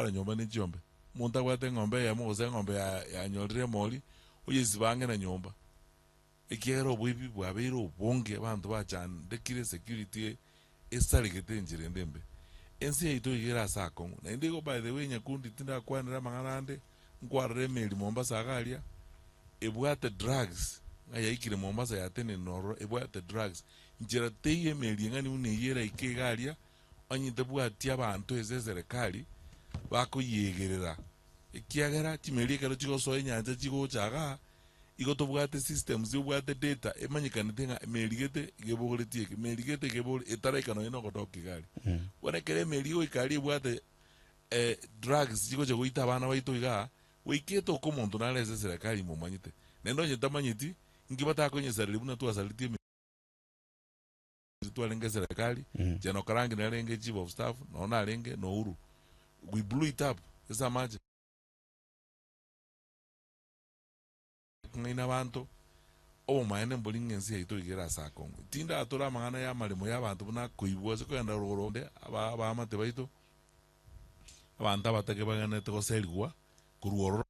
Korara nyomba ne chiombe. Omonto abwate eng'ombe eyemo gose eng'ombe ya yanyorire emori, oyesiba ang'e na nyomba. Ekiagera oboibi bwabeire obonge, abanto bachandekire security esaregete enchera ende embe. Ense yaito iga ere ase akong'u. Naende igo by the way nyakundi tindakwanera amang'ana ande, nkwarora emeri Mombasa iga aria, ebwate drugs, ng'a yaikire Mombasa yatenenire ororo ebwate drugs. Nchera teiyo emeri eng'ani buna eyio eraike iga aria, onye tebwati abanto ase eserekari, bakoyegerera, ekiagera chimeri ekero chigosoa enyancha chigocha igaa, Igo tobwate systems obwate data emanyekanete ng'a emeri gete iga ebogoretie eke, emeri gete iga ebogore etaraika nonye na ogodoka iga aria. Bono ekero emeri egoika aria ebwate drugs chigocha goita abana baito igaa, goika etoke omonto nare ase eserekari momanyete. Naende onye tamanyeti, inki batakonyesareria buna twasaretie emeri twarenge eserekari, Jane Okarangi narenge chief of staff, nonya narenge na Uhuru. We blew it up ase amache. Kong'aina abanto, obomaene mbori ng'a ense yaito iga ere ase akong'u. Tindatore amang'ana y'amaremo y'abanto buna akoibwa ase kogenda rogoro onde aba abaamate baito, abanto abatake bagwenerete goserigwa korwa ororo.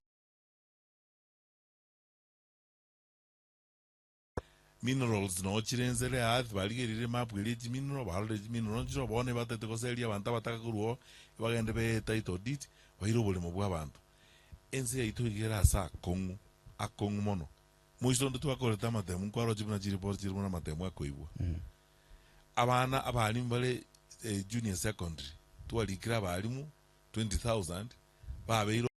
Minerals noo chire ense ere earth barigereire emap eria ye chimineral barorire chimineral nchire oo bono ebatagete goseria abanto abataka korwa oo bagende bee title deed baire oboremo bwa abanto. Ense yaito iga ere ase akong'u akong'u mono. Moiso onde twakorete amatemu nkwaroche buna chiripoti chire buna amatemu akoibwa. Abana abalimu bare junior secondary twarikire abalimu 20,000 babeire.